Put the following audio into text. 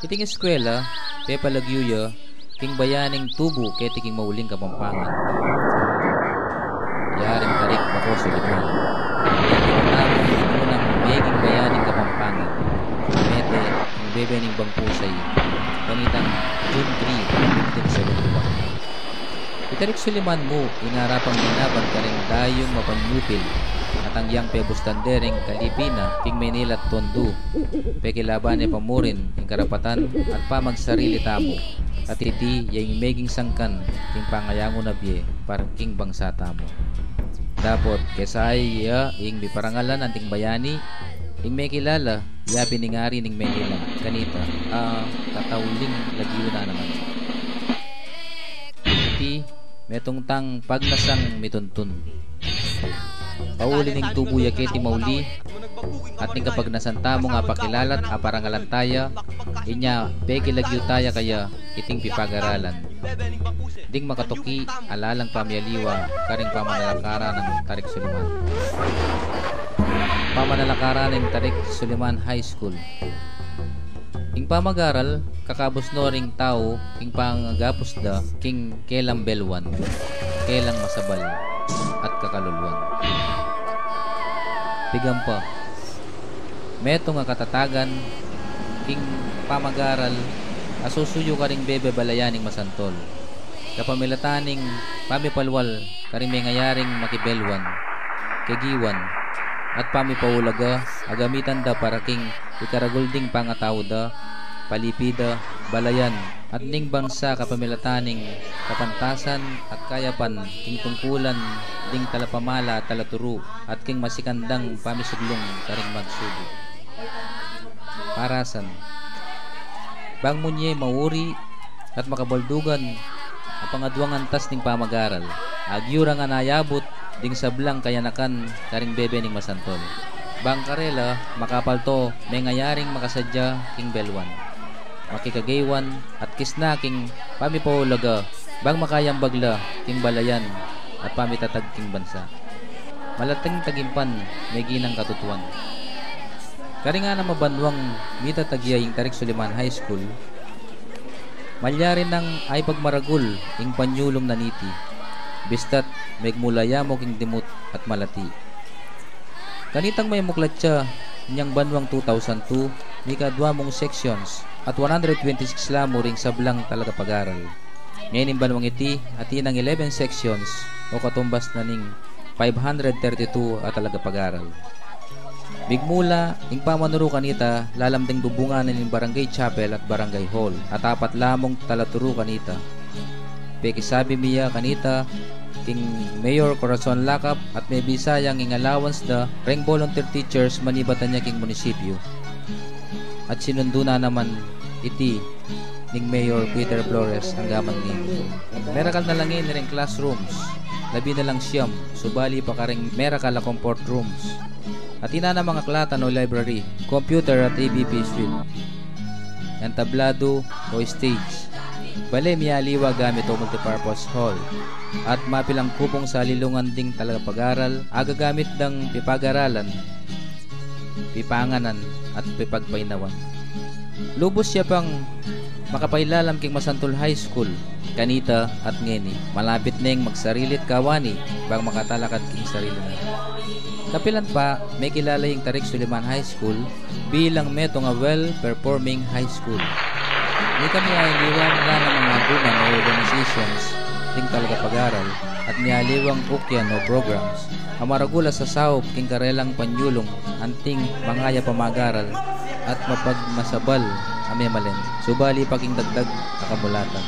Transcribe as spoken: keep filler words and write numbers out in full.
Iting eskwela, pepalagyu ya king bayaning tubu keti king mauling Kapampangan. Yaring tarik bako Suliman. Keti na ing unang meging bayaning Kapampangan. Mete king bebe ning bangku sa kanitang June three, fifteen seventy-one. I Tarik Suliman mu, ing arapang binaban karing dayung mapanyupil, at angyang pebustan de ring kalipi na king Manila at Tondo, pekilaban ne pa murin ing karapatan at pamagsarili tamu, at iti ya ing meging sangkan king pangayangu na bie para king bangsa tamu. Dapot kesa ya ing miparangalan anting bayani, ing mekilala ya pin ing ari ning Manila kanita, a, katauling lagyu na naman. Iti, metung tang pagnasang mituntun. Pauli ning tubu ya keti mauli, at ning kapagnasan tamung apakilala't aparangalan taya, inya pekilagyu taya kaya iting pipagaralan. Ding makatuki, alalang pamialiwa karing pamanalakaran nang Tarik Suliman. Pamanalakaran ning Tarik Suliman High School. Ing pamagaral, kakabus no ring tau king pangagapus da king kelang beluan, kelang masabal, at kakaluluan. Pigan pa, metung a katatagan king pamagaral a susuyu karing bebe balayan ning masantol. Kapamilatan ning pamipalwal karing mengayaring makibeluan, kegiwan, at pamipaulaga a gamitan da para king ikaragul ding pangatau da, palipi da, balayan, at ning bangsa kapamilatan ning kapantasan at kayapan king tungkulan ding talapamala at talaturu at king masikan dang pamisuglung karing magsubu. Parasan. Bang munye mauri at makabaldugan a pangaduang antas ning pamagaral, agyu ra ngan ayabut ding sablang kayanakan karing bebe ning masantol. Bang karela makapalto mengayaring makasadya king beluan, makikagewan at kisna king pamipaulaga, bang makayambag la king balayan at pamitatag king bansa. Malating tagimpan, meginang katutuan. Karing anam a banwang mitatag ya ing Tarik Suliman High School, malyari nang aypagmaragul ing panyulung na niti, bista't megmula ya mu king dimut at malati. Kanitang maimuklat ya inyang banwang two thousand two, mikadwa mung sections at one hundred twenty-six la mu ring sablang talagapagaral. Ngening banwang iti, atin nang eleven sections o katumbas na ning five hundred thirty-two a talagapagaral. Migmula ing pamanuru kanita lalam ding bubungan na ning Barangay Chapel at Barangay Hall, at apat la mung talaturu kanita. Pekisabi mi ya kanita king Mayor Corazon Lacap at mebisa yang ing allowance da reng volunteer teachers manibatan ya king munisipyu. At sinundu na naman iti ning Mayor Peter Flores anggaman ngeni. Merakal na la ngeni ring classrooms, labi na lang siyam, subali pa karing merakal a comfort rooms. Atin na namang aklatan o library, computer at A B P suite. Entablado o stage. Bale mialiwa gamit o multipurpose hall. At mapilang kubung salilungan ding talagapagaral a gagamit dang pipagaralan, pipanganan, at pipagpainawan. Lubus ya pang makapailalam king Masantol High School kanita at ngeni. Malapit neng magsarili't kawani bang makatalakad king sarili na. Kapilan pa, mekilala ing Tarik Suliman High School bilang metung a well-performing high school. Mikamialiwa la namang aguman o organizations ding talagapagaral at mialiwang ukyan o programs a maragul a sasaup king karelang panyulung anting mangayap a magaral at mapagmasabal a memalen, subali pa king dagdag a kamulatan.